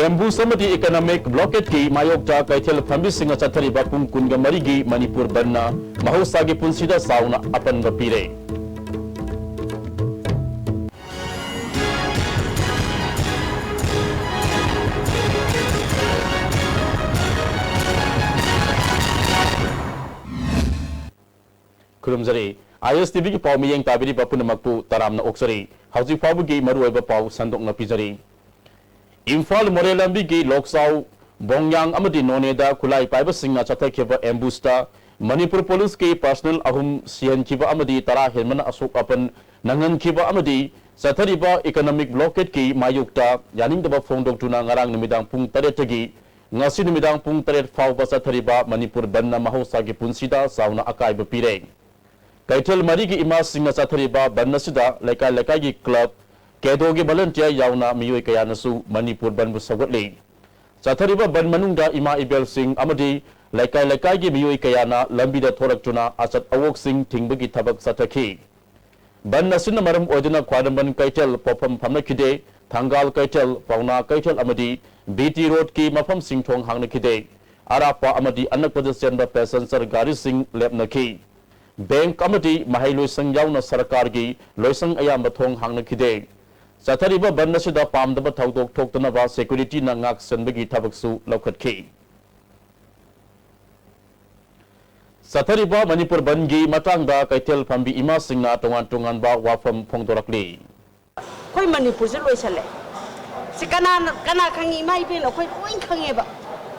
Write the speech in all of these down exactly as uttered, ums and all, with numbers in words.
Ambush ꯑꯃꯗꯤ economic blockade ꯀꯤ ꯃꯥꯌꯣꯛꯇ ꯀꯩꯊꯦꯜ ꯐꯝꯕꯤꯁꯤꯡꯅ ꯆꯠꯊꯔꯤꯕ ꯄꯨꯡ ꯀꯨꯟꯒ ꯃꯔꯤꯒꯤ ꯃꯅꯤꯄꯨꯔ ꯕꯟꯅ ꯃꯍꯧꯁꯥꯒꯤ ꯄꯨꯟꯁꯤꯗ ꯆꯥꯎꯅ ꯑꯄꯟꯕ ꯄꯤꯔꯦ꯫ ꯈꯨꯔꯨꯝꯖꯔꯤ꯫ ꯑꯥꯏ ꯑꯦꯁ ꯇꯤ ꯚꯤ ꯒꯤ ꯄꯥꯎ ꯃꯤꯠꯌꯦꯡ ꯇꯥꯕꯤꯔꯤꯕ ꯄꯨꯝꯅꯃꯛꯄꯨ ꯇꯔꯥꯝꯅ ꯑꯣꯛꯆꯔꯤ꯫ ꯍꯧꯖꯤꯛ ꯐꯥꯎꯕꯒꯤ ꯃꯔꯨꯑꯣꯏꯕ ꯄꯥꯎ ꯁꯟꯗꯣꯛꯅ ꯄꯤꯖꯔꯤ꯫ ꯏꯝꯐꯥꯜ ꯃꯣꯔꯦ ꯂꯝꯕꯤꯒꯤ ꯂꯣꯛꯆꯥꯎ, ꯕꯣꯡꯌꯥꯡ ꯑꯃꯗꯤ ꯅꯣꯅꯦꯗ ꯈꯨꯠꯂꯥꯏ ꯄꯥꯏꯕꯁꯤꯡꯅ ꯆꯠꯊꯈꯤꯕ ambush ꯇ ꯃꯅꯤꯄꯨꯔ ꯄꯨꯂꯤꯁꯀꯤ personnel ꯑꯍꯨꯝ ꯁꯤꯍꯟꯈꯤꯕ ꯑꯃꯗꯤ ꯇꯔꯥ ꯍꯦꯟꯕꯅ ꯑꯁꯣꯛ ꯑꯄꯟ ꯅꯪꯍꯟꯈꯤꯕ ꯑꯃꯗꯤ ꯆꯠꯊꯔꯤꯕ economic blockade ꯀꯤ ꯃꯥꯌꯣꯛꯇ ꯌꯥꯅꯤꯡꯗꯕ ꯐꯣꯡꯗꯣꯛꯇꯨꯅ ꯉꯔꯥꯡ ꯅꯨꯃꯤꯗꯥꯡ ꯄꯨꯡ ꯇꯔꯦꯠꯇꯒꯤ ꯉꯁꯤ ꯅꯨꯃꯤꯗꯥꯡ ꯄꯨꯡ ꯇꯔꯦꯠ ꯐꯥꯎꯕ ꯆꯠꯊꯔꯤꯕ ꯃꯅꯤꯄꯨꯔ ꯕꯟꯅ ꯃꯍꯧꯁꯥꯒꯤ ꯄꯨꯟꯁꯤꯗ ꯆꯥꯎꯅ ꯑꯀꯥꯏꯕ ꯄꯤꯔꯦ꯫ ꯀꯩꯊꯦꯜ ꯃꯔꯤꯒꯤ ꯏꯃꯥꯁꯤꯡꯅ ꯆꯠꯊꯔꯤꯕ ꯕꯟ ꯑꯁꯤꯗ ꯂꯩꯀꯥꯏ ꯂꯩꯀꯥꯏꯒꯤ club, ꯀꯦꯗꯣꯒꯤ volunteer ꯌꯥꯎꯅ ꯃꯤꯑꯣꯏ ꯀꯌꯥꯅꯁꯨ ꯃꯅꯤꯄꯨꯔ ꯕꯟꯕꯨ ꯁꯧꯒꯠꯂꯤ꯫ ꯆꯠꯊꯔꯤꯕ ꯕꯟ ꯃꯅꯨꯡꯗ ꯏꯃꯥ ꯏꯕꯦꯜꯁꯤꯡ ꯑꯃꯗꯤ ꯂꯩꯀꯥꯏ ꯂꯩꯀꯥꯏꯒꯤ ꯃꯤꯑꯣꯏ ꯀꯌꯥꯅ ꯂꯝꯕꯤꯗ ꯊꯣꯔꯛꯇꯨꯅ ꯑꯆꯠ ꯑꯋꯣꯛꯁꯤꯡ ꯊꯤꯡꯕꯒꯤ ꯊꯕꯛ ꯆꯠꯊꯈꯤ꯫ ꯕꯟ ꯑꯁꯤꯅ ꯃꯔꯝ ꯑꯣꯏꯗꯨꯅ ꯈ꯭ꯋꯥꯏꯔꯝꯕꯟ ꯀꯩꯊꯦꯜ ꯄꯣꯠꯐꯝ ꯐꯝꯅꯈꯤꯗꯦ, ꯊꯪꯒꯥꯜ ꯀꯩꯊꯦꯜ, ꯄꯥꯎꯅꯥ ꯀꯩꯊꯦꯜ ꯑꯃꯗꯤ ꯕꯤ ꯇꯤ ꯔꯣꯗꯀꯤ ꯃꯐꯝꯁꯤꯡ ꯊꯣꯡ ꯍꯥꯡꯅꯈꯤꯗꯦ꯫ ꯑꯔꯥꯞꯄ ꯑꯃꯗꯤ ꯑꯅꯛꯄꯗ ꯆꯦꯟꯕ passenger ꯒꯥꯔꯤꯁꯤꯡ ꯂꯦꯞꯅꯈꯤ꯫ Bank ꯑꯃꯗꯤ ꯃꯍꯩ ꯂꯣꯏꯁꯪ ꯌꯥꯎꯅ ꯁꯔꯀꯥꯔꯒꯤ ꯂꯣꯏꯁꯪ ꯑꯌꯥꯝꯕ ꯊꯣꯡ ꯍꯥꯡꯅꯈꯤꯗꯦ꯫ ꯆꯠꯊꯔꯤꯕ ꯕꯟ ꯑꯁꯤꯗ ꯄꯥꯝꯗꯕ ꯊꯧꯗꯣꯛ ꯊꯣꯛꯇꯅꯕ security ꯅ ꯉꯥꯛ ꯁꯦꯟꯕꯒꯤ ꯊꯕꯛꯁꯨ ꯂꯧꯈꯠꯈꯤ꯫ ꯆꯠꯊꯔꯤꯕ ꯃꯅꯤꯄꯨꯔ ꯕꯟꯒꯤ ꯃꯇꯥꯡꯗ ꯀꯩꯊꯦꯜ ꯐꯝꯕꯤ ꯏꯃꯥꯁꯤꯡꯅ ꯇꯣꯉꯥꯟ ꯇꯣꯉꯥꯟꯕ ꯋꯥꯐꯝ ꯐꯣꯡꯗꯣꯔꯛꯂꯤ꯫ ꯑꯩꯈꯣꯏ ꯃꯅꯤꯄꯨꯔꯁꯦ ꯂꯣꯏꯁꯜꯂꯦ꯫ ꯁꯤ ꯀꯅꯥꯅ, ꯀꯅꯥ ꯈꯪꯉꯤ? ꯏꯃꯥ ꯏꯕꯦꯟ ꯑꯩꯈꯣꯏ ꯂꯣꯏ ꯈꯪꯉꯦꯕ꯫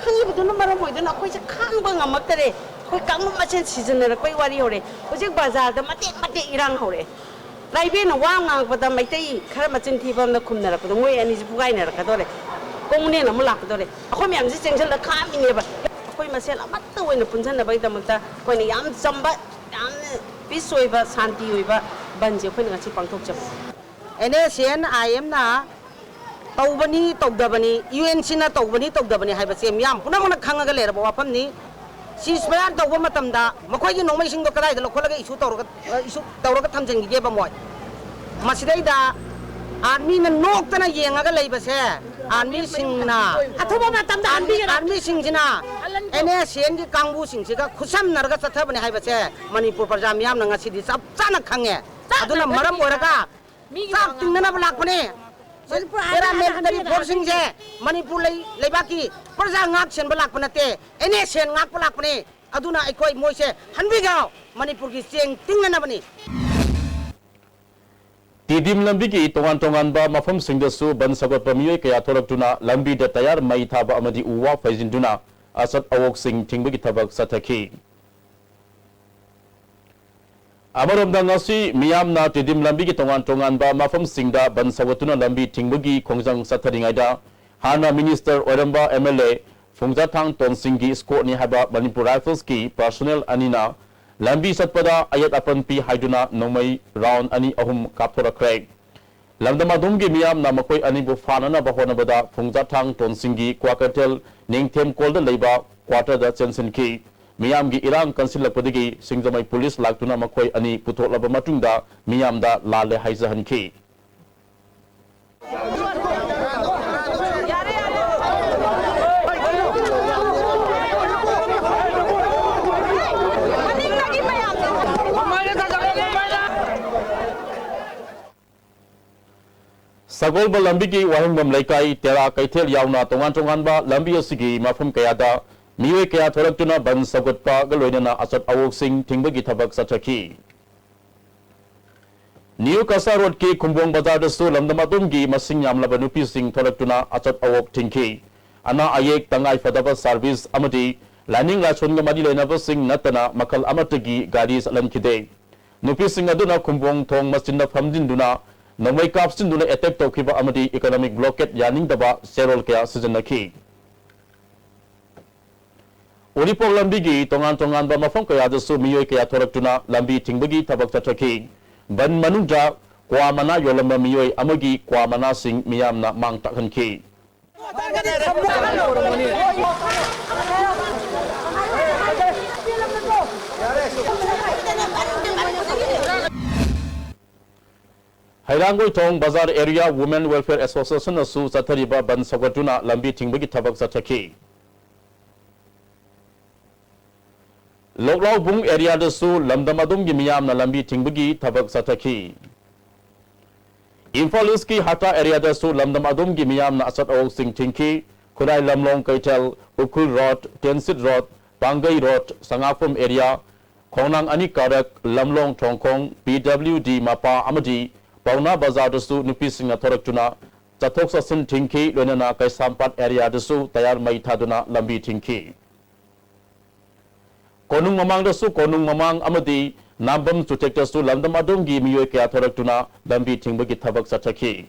ꯈꯪꯉꯤꯕꯗꯨꯅ ꯃꯔꯝ ꯑꯣꯏꯗꯨꯅ ꯑꯩꯈꯣꯏꯁꯦ ꯈꯥꯡꯕ ꯉꯝꯃꯛꯇꯔꯦ꯫ ꯑꯩꯈꯣꯏ ꯀꯥꯡꯂꯨꯞ ꯃꯁꯦꯟ ꯁꯤꯖꯤꯟꯅꯔꯛꯄꯩ ꯋꯥꯔꯤ ꯍꯧꯔꯦ꯫ ꯍꯧꯖꯤꯛ ꯕꯖꯥꯔꯗ ꯃꯇꯦꯛ ꯃꯇꯦꯛ ꯏꯔꯥꯡ ꯍꯧꯔꯛꯑꯦ꯫ ꯇ꯭ꯔꯥꯏꯕꯦꯜꯅ ꯋꯥ ꯉꯥꯡꯕꯗ ꯃꯩꯇꯩ ꯈꯔ ꯃꯆꯤꯟ ꯊꯤꯕ ꯑꯃꯅ ꯈꯨꯝꯅꯔꯛꯄꯗ ꯃꯣꯏ ꯑꯅꯤꯁꯤ ꯄꯨꯒꯥꯏꯅꯔꯛꯀꯗꯧꯔꯦ, ꯀꯣꯃꯨꯅꯦꯜ ꯑꯃ ꯂꯥꯛꯀꯗꯧꯔꯦ꯫ ꯑꯩꯈꯣꯏ ꯃꯌꯥꯝꯁꯤ ꯆꯦꯟꯁꯤꯜꯂ ꯈꯥꯝꯃꯤꯅꯦꯕ꯫ ꯑꯩꯈꯣꯏ ꯃꯁꯦꯜ ꯑꯃꯠꯇ ꯑꯣꯏꯅ ꯄꯨꯟꯁꯤꯟꯅꯕꯒꯤꯗꯃꯛꯇ ꯑꯩꯈꯣꯏꯅ ꯌꯥꯝ ꯆꯝꯕ, ꯌꯥꯝꯅ ꯄꯤꯁ ꯑꯣꯏꯕ, ꯁꯥꯟꯇꯤ ꯑꯣꯏꯕ ꯕꯟꯁꯦ ꯑꯩꯈꯣꯏꯅ ꯉꯁꯤ ꯄꯥꯡꯊꯣꯛꯆꯕꯅꯤ꯫ ꯑꯦꯟ ꯑꯦꯁ ꯑꯦꯟ ꯑꯥꯏ ꯑꯦꯝꯅ ꯇꯧꯕꯅꯤ ꯇꯧꯗꯕꯅꯤ, ꯌꯨ ꯑꯦꯟ ꯁꯤꯅ ꯇꯧꯕꯅꯤ ꯇꯧꯗꯕꯅꯤ ꯍꯥꯏꯕꯁꯦ ꯃꯤꯌꯥꯝ ꯄꯨꯝꯅꯃꯛꯅ ꯈꯪꯉꯒ ꯂꯩꯔꯕ ꯋꯥꯐꯝꯅꯤ꯫ Ceasefire ꯇꯧꯕ ꯃꯇꯝꯗ ꯃꯈꯣꯏꯒꯤ ꯅꯣꯡꯃꯩꯁꯤꯡꯗꯣ ꯀꯗꯥꯏꯗ ꯂꯧꯈꯠꯂꯒ issue ꯇꯧꯔꯒ, issue ꯇꯧꯔꯒ ꯊꯝꯖꯤꯟꯈꯤꯒꯦꯕ ꯃꯣꯏ? ꯃꯁꯤꯗꯩꯗ army ꯅ ꯅꯣꯛꯇꯅ ꯌꯦꯡꯉꯒ ꯂꯩꯕꯁꯦ, ꯑꯥꯔꯃꯤꯁꯤꯡꯅ ꯑꯊꯨꯕ ꯃꯇꯝꯗ ꯍꯟꯕꯤꯒꯗꯕ ꯑꯥꯔꯃꯤꯁꯤꯡꯁꯤꯅ ꯑꯦꯟ ꯑꯦꯁ ꯑꯦꯟꯒꯤ ꯀꯥꯡꯕꯨꯁꯤꯡꯁꯤꯒ ꯈꯨꯠꯁꯝꯅꯔꯒ ꯆꯠꯊꯕꯅꯦ ꯍꯥꯏꯕꯁꯦ ꯃꯅꯤꯄꯨꯔ ꯄ꯭ꯔꯖꯥ ꯃꯤꯌꯥꯝꯅ ꯉꯁꯤꯗꯤ ꯆꯞ ꯆꯥꯅ ꯈꯪꯉꯦ꯫ ꯑꯗꯨꯅ ꯃꯔꯝ ꯑꯣꯏꯔꯒ ꯆꯥꯛ ꯇꯤꯡꯅꯅꯕ ꯂꯥꯛꯄꯅꯦ꯫ ꯄꯦꯔꯥꯃꯤꯂꯤꯇꯔꯤ ꯐꯣꯔꯁꯁꯤꯡꯁꯦ ꯃꯅꯤꯄꯨꯔ ꯂꯩ-, ꯂꯩꯕꯥꯛꯀꯤ ꯄ꯭ꯔꯖꯥ ꯉꯥꯛ ꯁꯦꯟꯕ ꯂꯥꯛꯄ ꯅꯠꯇꯦ, ꯑꯦꯟ ꯑꯦꯁ ꯑꯦꯟ ꯉꯥꯛꯄ ꯂꯥꯛꯄꯅꯦ꯫ ꯑꯗꯨꯅ ꯑꯩꯈꯣꯏ ꯃꯣꯏꯁꯦ ꯍꯟꯕꯤꯈ꯭ꯔꯣ, ꯃꯅꯤꯄꯨꯔꯒꯤ ꯆꯦꯡ ꯇꯤꯡꯅꯅꯕꯅꯤ꯫ ꯇꯤꯗꯤꯝ ꯂꯝꯕꯤꯒꯤ ꯇꯣꯉꯥꯟ ꯇꯣꯉꯥꯟꯕ ꯃꯐꯝꯁꯤꯡꯗꯁꯨ ꯕꯟ ꯁꯧꯒꯠꯄ ꯃꯤꯑꯣꯏ ꯀꯌꯥ ꯊꯣꯛꯂꯛꯇꯨꯅ ꯂꯝꯕꯤꯗ ꯇꯌꯥꯔ ꯃꯩ ꯊꯥꯕ ꯑꯃꯗꯤ ꯎ ꯋꯥ ꯐꯩꯖꯤꯟꯗꯨꯅ ꯑꯆꯠ ꯑꯋꯣꯛꯁꯤꯡ ꯊꯤꯡꯕꯒꯤ ꯊꯕꯛ ꯆꯠꯊꯈꯤ꯫ ꯑꯃꯔꯣꯝꯗ, ꯉꯁꯤ ꯃꯤꯌꯥꯝꯅ ꯇꯤꯗꯤꯝ ꯂꯝꯕꯤꯒꯤ ꯇꯣꯉꯥꯟ ꯇꯣꯉꯥꯟꯕ ꯃꯐꯝꯁꯤꯡꯗ ꯕꯟ ꯁꯧꯒꯠꯇꯨꯅ ꯂꯝꯕꯤ ꯊꯤꯡꯕꯒꯤ ꯈꯣꯡꯖꯪ ꯆꯠꯊꯔꯤꯉꯩꯗ, ꯍꯥꯟꯅ ꯃꯤꯅꯤꯁꯇꯔ ꯑꯣꯏꯔꯝꯕ ꯑꯦꯝ ꯑꯦꯜ ꯑꯦ ꯐꯨꯡꯖꯥꯊꯥꯡ ꯇꯣꯟꯁꯤꯡꯒꯤ ꯏꯁꯀꯣꯔꯠꯅꯤ ꯍꯥꯏꯕ ꯃꯅꯤꯄꯨꯔ ꯔꯥꯏꯐꯜꯁꯀꯤ ꯄꯔꯁꯣꯅꯦꯜ ꯑꯅꯤꯅ ꯂꯝꯕꯤ ꯆꯠꯄꯗ ꯑꯌꯦꯠ ꯑꯄꯟ ꯄꯤ ꯍꯥꯏꯗꯨꯅ ꯅꯣꯡꯃꯩ ꯔꯥꯎꯟ ꯑꯅꯤ ꯑꯍꯨꯝ ꯀꯥꯞꯊꯣꯔꯛꯈ꯭ꯔꯦ꯫ ꯂꯝꯗꯝ ꯑꯗꯨꯝꯒꯤ ꯃꯤꯌꯥꯝꯅ ꯃꯈꯣꯏ ꯑꯅꯤꯕꯨ ꯐꯥꯅꯅꯕ ꯍꯣꯠꯅꯕꯗ ꯐꯨꯡꯖꯥꯊꯥꯡ ꯇꯣꯟꯁꯤꯡꯒꯤ ꯀ꯭ꯋꯥꯀꯩꯊꯦꯜ ꯅꯤꯡꯊꯦꯝꯀꯣꯜꯗ ꯂꯩꯕ ꯀ꯭ꯋꯥꯇꯔꯗ ꯆꯦꯟꯁꯤꯟꯈꯤ꯫ ꯃꯤꯌꯥꯝꯒꯤ ꯏꯔꯥꯡ ꯀꯟꯁꯤꯜꯂꯛꯄꯗꯒꯤ ꯁꯤꯡꯖꯃꯩ ꯄꯨꯂꯤꯁ ꯂꯥꯛꯇꯨꯅ ꯃꯈꯣꯏ ꯑꯅꯤ ꯄꯨꯊꯣꯛꯂꯕ ꯃꯇꯨꯡꯗ ꯃꯤꯌꯥꯝꯗ ꯂꯥꯜꯂꯦ ꯍꯥꯏꯖꯍꯟꯈꯤ꯫ ꯁꯒꯣꯜꯕꯜ ꯂꯝꯕꯤꯒꯤ ꯋꯥꯍꯦꯡꯕꯝ ꯂꯩꯀꯥꯏ, ꯇꯦꯔꯥ ꯀꯩꯊꯦꯜ ꯌꯥꯎꯅ ꯇꯣꯉꯥꯟ ꯇꯣꯉꯥꯟꯕ ꯂꯝꯕꯤ ꯑꯁꯤꯒꯤ ꯃꯐꯝ ꯀꯌꯥꯗ ꯃꯤꯑꯣꯏ ꯀꯌꯥ ꯊꯣꯛꯂꯛꯇꯨꯅ ꯕꯟ ꯁꯧꯒꯠꯄꯒ ꯂꯣꯏꯅꯅ ꯑꯆꯠ ꯑꯋꯣꯛꯁꯤꯡ ꯊꯤꯡꯕꯒꯤ ꯊꯕꯛ ꯆꯠꯊꯈꯤ꯫ ꯅ꯭ꯌꯨ ꯀꯁꯥ ꯔꯣꯗꯀꯤ ꯈꯨꯝꯕꯣꯡ ꯕꯖꯥꯔꯗꯁꯨ ꯂꯝꯗꯝ ꯑꯗꯨꯝꯒꯤ ꯃꯁꯤꯡ ꯌꯥꯝꯂꯕ ꯅꯨꯄꯤꯁꯤꯡ ꯊꯣꯛꯂꯛꯇꯨꯅ ꯑꯆꯠ ꯑꯋꯣꯛ ꯊꯤꯡꯈꯤ꯫ ꯑꯅꯥ ꯑꯌꯦꯛ, ꯇꯉꯥꯏ ꯐꯗꯕ ꯁꯥꯔꯚꯤꯁ ꯑꯃꯗꯤ ꯂꯥꯏꯅꯤꯡ ꯂꯥꯏꯁꯣꯟꯒ ꯃꯔꯤ ꯂꯩꯅꯕꯁꯤꯡ ꯅꯠꯇꯅ ꯃꯈꯜ ꯑꯃꯠꯇꯒꯤ ꯒꯥꯔꯤ ꯆꯠꯍꯟꯈꯤꯗꯦ꯫ ꯅꯨꯄꯤꯁꯤꯡ ꯑꯗꯨꯅ ꯈꯨꯝꯕꯣꯡ ꯊꯣꯡ ꯃꯆꯤꯟꯗ ꯐꯝꯖꯤꯟꯗꯨꯅ ꯅꯣꯡꯃꯩ ꯀꯥꯞꯁꯤꯟꯗꯨꯅ ꯑꯦꯇꯦꯛ ꯇꯧꯈꯤꯕ ꯑꯃꯗꯤ ꯏꯀꯣꯅꯣꯃꯤꯛ ꯕ꯭ꯂꯣꯀꯦꯠ ꯌꯥꯅꯤꯡꯗꯕ ꯆꯦꯔꯣꯜ ꯀꯌꯥ ꯁꯤꯖꯤꯟꯅꯈꯤ꯫ ꯎꯔꯤꯄꯣꯛ ꯂꯝꯕꯤꯒꯤ ꯇꯣꯉꯥꯟ ꯇꯣꯉꯥꯟꯕ ꯃꯐꯝ ꯀꯌꯥꯗꯁꯨ ꯃꯤꯑꯣꯏ ꯀꯌꯥ ꯊꯣꯛꯂꯛꯇꯨꯅ ꯂꯝꯕꯤ ꯊꯤꯡꯕꯒꯤ ꯊꯕꯛ ꯆꯠꯊꯈꯤ꯫ ꯕꯟ ꯃꯅꯨꯡꯗ ꯀ꯭ꯋꯥ ꯃꯅꯥ ꯌꯣꯜꯂꯝꯕ ꯃꯤꯑꯣꯏ ꯑꯃꯒꯤ ꯀ꯭ꯋꯥ ꯃꯅꯥꯁꯤꯡ ꯃꯤꯌꯥꯝꯅ ꯃꯥꯡ ꯇꯥꯛꯍꯟꯈꯤ꯫ ꯍꯩꯔꯥꯡꯒꯣꯏꯊꯣꯡ ꯕꯖꯥꯔ ꯑꯦꯔꯤꯌꯥ ꯋꯨꯃꯦꯟ ꯋꯦꯜꯐꯤꯌꯔ ꯑꯦꯁꯣꯁꯤꯌꯦꯁꯟꯅꯁꯨ ꯆꯠꯊꯔꯤꯕ ꯕꯟ ꯁꯧꯒꯠꯇꯨꯅ ꯂꯝꯕꯤ ꯊꯤꯡꯕꯒꯤ ꯊꯕꯛ ꯆꯠꯊꯈꯤ꯫ ꯂꯣꯛꯂꯥꯎꯕꯨꯡ ꯑꯦꯔꯤꯌꯥꯗꯁꯨ ꯂꯝꯗꯝ ꯑꯗꯨꯝꯒꯤ ꯃꯤꯌꯥꯝꯅ ꯂꯝꯕꯤ ꯊꯤꯡꯕꯒꯤ ꯊꯕꯛ ꯆꯠꯊꯈꯤ꯫ ꯏꯝꯐꯥꯜ ꯏꯁꯀꯤ ꯍꯥꯇꯥ ꯑꯦꯔꯤꯌꯥꯗꯁꯨ ꯂꯝꯗꯝ ꯑꯗꯨꯝꯒꯤ ꯃꯤꯌꯥꯝꯅ ꯑꯆꯠ ꯑꯋꯣꯛꯁꯤꯡ ꯊꯤꯡꯈꯤ꯫ ꯈꯨꯔꯥꯏ ꯂꯝꯂꯣꯡ ꯀꯩꯊꯦꯜ, Ukhrul road, Tensit road, Pangei road, Sangakpham area, ꯈꯣꯡꯅꯥꯡ ꯑꯅꯤ ꯀꯥꯔꯛ, ꯂꯝꯂꯣꯡ ꯊꯣꯡꯈꯣꯡ, ꯄꯤ ꯗꯕ꯭ꯂꯤꯎ ꯗꯤ ꯃꯄꯥ ꯑꯃꯗꯤ ꯄꯥꯎꯅꯥ ꯕꯖꯥꯔꯗꯁꯨ ꯅꯨꯄꯤꯁꯤꯡꯅ ꯊꯣꯔꯛꯇꯨꯅ ꯆꯠꯊꯣꯛ ꯆꯠꯁꯤꯟ ꯊꯤꯡꯈꯤ꯫ ꯂꯣꯏꯅꯅ ꯀꯩꯁꯥꯝꯄꯥꯠ ꯑꯦꯔꯤꯌꯥꯗꯁꯨ ꯇꯌꯥꯔ ꯃꯩ ꯊꯥꯗꯨꯅ ꯂꯝꯕꯤ ꯊꯤꯡꯈꯤ꯫ ꯀꯣꯅꯨꯡ ꯃꯃꯥꯡꯗꯁꯨ, ꯀꯣꯅꯨꯡ ꯃꯃꯥꯡ ꯑꯃꯗꯤ ꯅꯥꯝꯕꯝ ꯆꯨꯊꯦꯛꯇꯁꯨ ꯂꯝꯗꯝ ꯑꯗꯨꯝꯒꯤ ꯃꯤꯑꯣꯏ ꯀꯌꯥ ꯊꯣꯔꯛꯇꯨꯅ ꯂꯝꯕꯤ ꯊꯤꯡꯕꯒꯤ ꯊꯕꯛ ꯆꯠꯊꯈꯤ꯫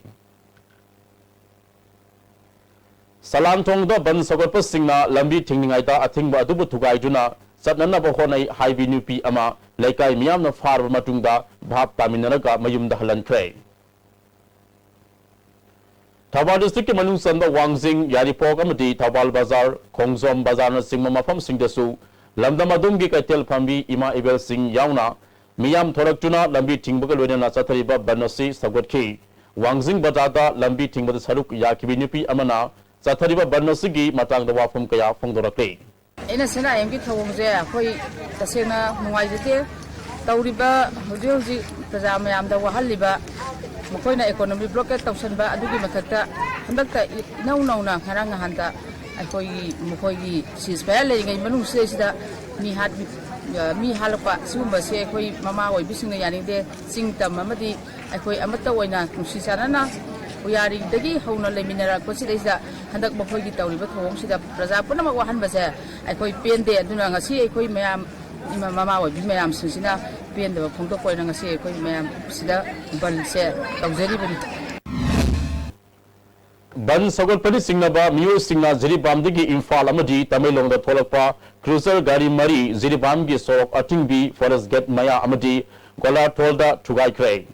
ꯁꯂꯥꯡꯊꯣꯡꯗ ꯕꯟ ꯁꯧꯒꯠꯄꯁꯤꯡꯅ ꯂꯝꯕꯤ ꯊꯤꯡꯂꯤꯉꯩꯗ ꯑꯊꯤꯡꯕ ꯑꯗꯨꯕꯨ ꯊꯨꯒꯥꯏꯗꯨꯅ ꯆꯠꯅꯅꯕ ꯍꯣꯠꯅꯩ ꯍꯥꯏꯕꯤ ꯅꯨꯄꯤ ꯑꯃ ꯂꯩꯀꯥꯏ ꯃꯤꯌꯥꯝꯅ ꯐꯥꯔꯕ ꯃꯇꯨꯡꯗ ꯚꯥꯞ ꯇꯥꯃꯤꯟꯅꯔꯒ ꯃꯌꯨꯝꯗ ꯍꯜꯍꯟꯈ꯭ꯔꯦ꯫ ꯊꯧꯕꯥꯜ ꯗꯤꯁꯇ꯭ꯔꯤꯛꯀꯤ ꯃꯅꯨꯡ ꯆꯟꯕ ꯋꯥꯡꯖꯤꯡ, ꯌꯥꯏꯔꯤꯄꯣꯛ ꯑꯃꯗꯤ ꯊꯧꯕꯥꯜ ꯕꯖꯥꯔ, ꯈꯣꯡꯖꯣꯝ ꯕꯖꯥꯔꯅꯆꯤꯡꯕ ꯃꯐꯝꯁꯤꯡꯗꯁꯨ ꯂꯝꯗꯝ ꯑꯗꯨꯝꯒꯤ ꯀꯩꯊꯦꯜ ꯐꯝꯕꯤ ꯏꯃꯥ ꯏꯕꯦꯜꯁꯤꯡ ꯌꯥꯎꯅ ꯃꯤꯌꯥꯝ ꯊꯣꯔꯛꯇꯨꯅ ꯂꯝꯕꯤ ꯊꯤꯡꯕꯒ ꯂꯣꯏꯅꯅ ꯆꯠꯊꯔꯤꯕ ꯕꯟ ꯑꯁꯤ ꯁꯧꯒꯠꯈꯤ꯫ ꯋꯥꯡꯖꯤꯡ ꯕꯖꯥꯔꯗ ꯂꯝꯕꯤ ꯊꯤꯡꯕꯗ ꯁꯔꯨꯛ ꯌꯥꯈꯤꯕꯤ ꯅꯨꯄꯤ ꯑꯃꯅ ꯆꯠꯊꯔꯤꯕ ꯕꯟ ꯑꯁꯤꯒꯤ ꯃꯇꯥꯡꯗ ꯋꯥꯐꯝ ꯀꯌꯥ ꯐꯣꯡꯗꯣꯔꯛꯂꯤ꯫ ꯑꯩꯅ ꯁꯦꯅꯥ ꯑꯦꯝꯒꯤ ꯊꯧꯑꯣꯡꯁꯦ ꯑꯩꯈꯣꯏ ꯇꯁꯦꯡꯅ ꯅꯨꯡꯉꯥꯏꯖꯗꯦ꯫ ꯇꯧꯔꯤꯕ ꯍꯧꯖꯤꯛ ꯍꯧꯖꯤꯛ ꯄ꯭ꯔꯖꯥ ꯃꯌꯥꯝꯗ ꯋꯥꯍꯜꯂꯤꯕ, ꯃꯈꯣꯏꯅ ꯏꯀꯣꯅꯣꯃꯤ ꯕ꯭ꯂꯣꯀꯦꯠ ꯇꯧꯁꯟꯕ ꯑꯗꯨꯒꯤ ꯃꯊꯛꯇ ꯍꯟꯗꯛꯇ ꯏꯅꯧ ꯅꯧꯅ ꯉꯔꯥꯡ ꯅꯍꯥꯟꯗ ꯑꯩꯈꯣꯏꯒꯤ, ꯃꯈꯣꯏꯒꯤ ꯁꯤꯖꯐꯥꯌꯔ ꯂꯩꯔꯤꯉꯩ ꯃꯅꯨꯡꯁꯤꯗꯩꯁꯤꯗ ꯃꯤ ꯍꯥꯠ-, ꯃꯤ ꯍꯥꯠꯂꯛꯄ ꯁꯤꯒꯨꯝꯕꯁꯦ ꯑꯩꯈꯣꯏ ꯃꯃꯥ ꯑꯣꯏꯕꯤꯁꯤꯡꯅ ꯌꯥꯅꯤꯡꯗꯦ꯫ ꯆꯤꯡ ꯇꯝ ꯑꯃꯗꯤ ꯑꯩꯈꯣꯏ ꯑꯃꯠꯇ ꯑꯣꯏꯅ ꯅꯨꯡꯁꯤ ꯆꯥꯟꯅꯅ ꯄꯨꯌꯥꯔꯤꯗꯒꯤ ꯍꯧꯅ ꯂꯩꯃꯤꯟꯅꯔꯛꯄꯁꯤꯗꯩꯁꯤꯗ ꯍꯟꯗꯛ ꯃꯈꯣꯏꯒꯤ ꯇꯧꯔꯤꯕ ꯊꯧꯑꯣꯡꯁꯤꯗ ꯄ꯭ꯔꯖꯥ ꯄꯨꯝꯅꯃꯛ ꯋꯥꯍꯟꯕꯁꯦ ꯑꯩꯈꯣꯏ ꯄꯦꯟꯗꯦ꯫ ꯑꯗꯨꯅ ꯉꯁꯤ ꯑꯩꯈꯣꯏ ꯃꯌꯥꯝ, ꯏꯃꯥ ꯃꯃꯥ ꯑꯣꯏꯕꯤ ꯃꯌꯥꯝꯁꯤꯡꯁꯤꯅ ꯄꯦꯟꯗꯕ ꯐꯣꯡꯗꯣꯛꯄ ꯑꯣꯏꯅ ꯉꯁꯤ ꯑꯩꯈꯣꯏ ꯃꯌꯥꯝ ꯁꯤꯗ ꯕꯟꯁꯦ ꯇꯧꯖꯔꯤꯕꯅꯤ꯫ ꯕꯟ ꯁꯧꯒꯠꯄꯅ ꯆꯤꯡꯅꯕ ꯃꯤꯑꯣꯏꯁꯤꯡꯅ ꯖꯤꯔꯤꯕꯥꯝꯗꯒꯤ ꯏꯝꯐꯥꯜ ꯑꯃꯗꯤ ꯇꯃꯦꯡꯂꯣꯡꯗ ꯊꯣꯛꯂꯛꯄ ꯀ꯭ꯔꯨꯖꯔ ꯒꯥꯔꯤ ꯃꯔꯤ ꯖꯤꯔꯤꯕꯥꯝꯒꯤ ꯁꯣꯔꯣꯛ ꯑꯊꯤꯡꯕꯤ, ꯐꯣꯔꯦꯁ ꯒꯦꯠ ꯃꯌꯥ ꯑꯃꯗꯤ ꯒꯣꯂꯥꯊꯣꯜꯗ ꯊꯨꯒꯥꯏꯈ꯭ꯔꯦ꯫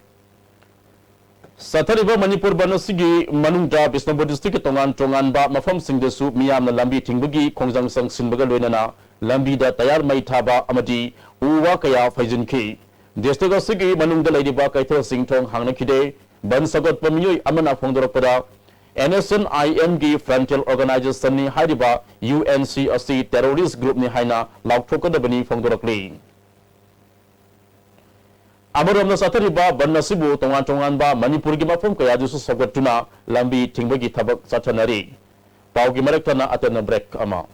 ꯆꯠꯊꯔꯤꯕ ꯃꯅꯤꯄꯨꯔ ꯕꯟ ꯑꯁꯤꯒꯤ ꯃꯅꯨꯡꯗ ꯕꯤꯁꯅꯨꯄꯨꯔ ꯗꯤꯁꯇ꯭ꯔꯤꯛꯀꯤ ꯇꯣꯉꯥꯟ ꯇꯣꯉꯥꯟꯕ ꯃꯐꯝꯁꯤꯡꯗꯁꯨ ꯃꯤꯌꯥꯝꯅ ꯂꯝꯕꯤ ꯊꯤꯡꯕꯒꯤ ꯈꯣꯡꯖꯪ ꯆꯪꯁꯤꯟꯕꯒ ꯂꯣꯏꯅꯅ ꯂꯝꯕꯤꯗ ꯇꯌꯥꯔ ꯃꯩ ꯊꯥꯕ ꯑꯃꯗꯤ ꯎ ꯋꯥ ꯀꯌꯥ ꯐꯩꯖꯤꯟꯈꯤ꯫ ꯗꯤꯁꯇ꯭ꯔꯤꯛ ꯑꯁꯤꯒꯤ ꯃꯅꯨꯡꯗ ꯂꯩꯔꯤꯕ ꯀꯩꯊꯦꯜꯁꯤꯡ ꯊꯣꯡ ꯍꯥꯡꯅꯈꯤꯗꯦ꯫ ꯕꯟ ꯁꯧꯒꯠꯄ ꯃꯤꯑꯣꯏ ꯑꯃꯅ ꯐꯣꯡꯗꯣꯔꯛꯄꯗ, ꯑꯦꯟ ꯑꯦꯁ ꯑꯦꯟ ꯑꯥꯏ ꯑꯦꯝꯒꯤ frontal organizationꯅꯤ ꯍꯥꯏꯔꯤꯕ ꯌꯨ ꯑꯦꯟ ꯁꯤ ꯑꯁꯤ terrorist groupꯅꯤ ꯍꯥꯏꯅ ꯂꯥꯎꯊꯣꯛꯀꯗꯕꯅꯤ ꯐꯣꯡꯗꯣꯔꯛꯂꯤ꯫ ꯑꯃꯔꯣꯝꯗ ꯆꯠꯊꯔꯤꯕ ꯕꯟ ꯑꯁꯤꯕꯨ ꯇꯣꯉꯥꯟ ꯇꯣꯉꯥꯟꯕ ꯃꯅꯤꯄꯨꯔꯒꯤ ꯃꯐꯝ ꯀꯌꯥꯗꯁꯨ ꯁꯧꯒꯠꯇꯨꯅ ꯂꯝꯕꯤ ꯊꯤꯡꯕꯒꯤ ꯊꯕꯛ ꯆꯠꯊꯅꯔꯤ꯫ ꯄꯥꯎꯒꯤ ꯃꯔꯛꯇꯅ ꯑꯇꯦꯟꯕ break ꯑꯃ꯫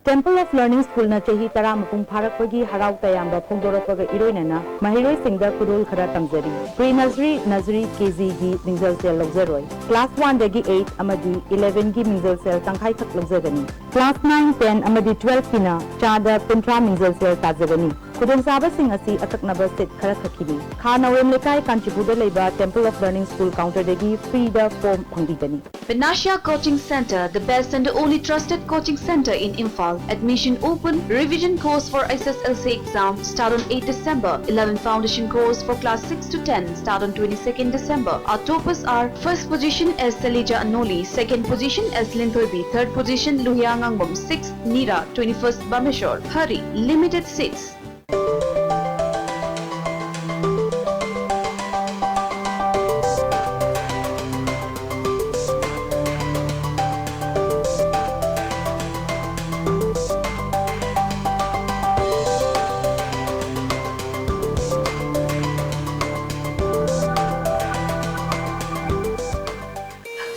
Temple of Learning Schoolꯅ ꯆꯍꯤ ꯇꯔꯥ ꯃꯄꯨꯡ ꯐꯥꯔꯛꯄꯒꯤ ꯍꯔꯥꯎ ꯇꯌꯥꯝꯕ ꯐꯣꯡꯗꯣꯔꯛꯄꯒ ꯏꯔꯣꯏꯅꯅ ꯃꯍꯩꯔꯣꯏꯁꯤꯡꯗ ꯈꯨꯗꯣꯜ ꯈꯔ ꯇꯝꯖꯔꯤ꯫ Pre nursery, nursery, ꯀꯦ ꯖꯤꯒꯤ ꯃꯤꯡꯖꯜ ꯁꯦꯜ ꯂꯧꯖꯔꯣꯏ꯫ Class oneꯗꯒꯤ eight ꯑꯃꯗꯤ elevenꯒꯤ ꯃꯤꯡꯖꯜ ꯁꯦꯜ ꯇꯪꯈꯥꯏꯈꯛ ꯂꯧꯖꯒꯅꯤ꯫ Class nine, ten ꯑꯃꯗꯤ twelveꯀꯤꯅ ꯆꯥꯗ ꯀꯨꯟꯊ꯭ꯔꯥ ꯃꯤꯡꯖꯜ ꯁꯦꯜ ꯇꯥꯖꯒꯅꯤ꯫ ꯈꯨꯗꯣꯡꯆꯥꯕꯁꯤꯡ ꯑꯁꯤ ꯑꯀꯛꯅꯕ seat ꯈꯔꯈꯛꯀꯤꯅꯤ꯫ ꯈꯥ ꯅꯥꯎꯔꯦꯝ ꯂꯩꯀꯥꯏ, ꯀꯥꯟꯆꯤꯄꯨꯔꯗ ꯂꯩꯕ Temple of Learning School counterꯗꯒꯤ freeꯗ form ꯐꯪꯕꯤꯒꯅꯤ꯫ Panacea Coaching Center, the best and the only trusted coaching center in Imphal. Admission open. Revision course for S S L C exam start on eighth December. Eleven foundation course for class six to ten start on twenty-second December. Our toppers are: first position S Salija Anoli, second position S Linthoibi, third position Luhia Ngangbam, sixth Nira, twenty-first Bameshwar. Hurry, limited seats.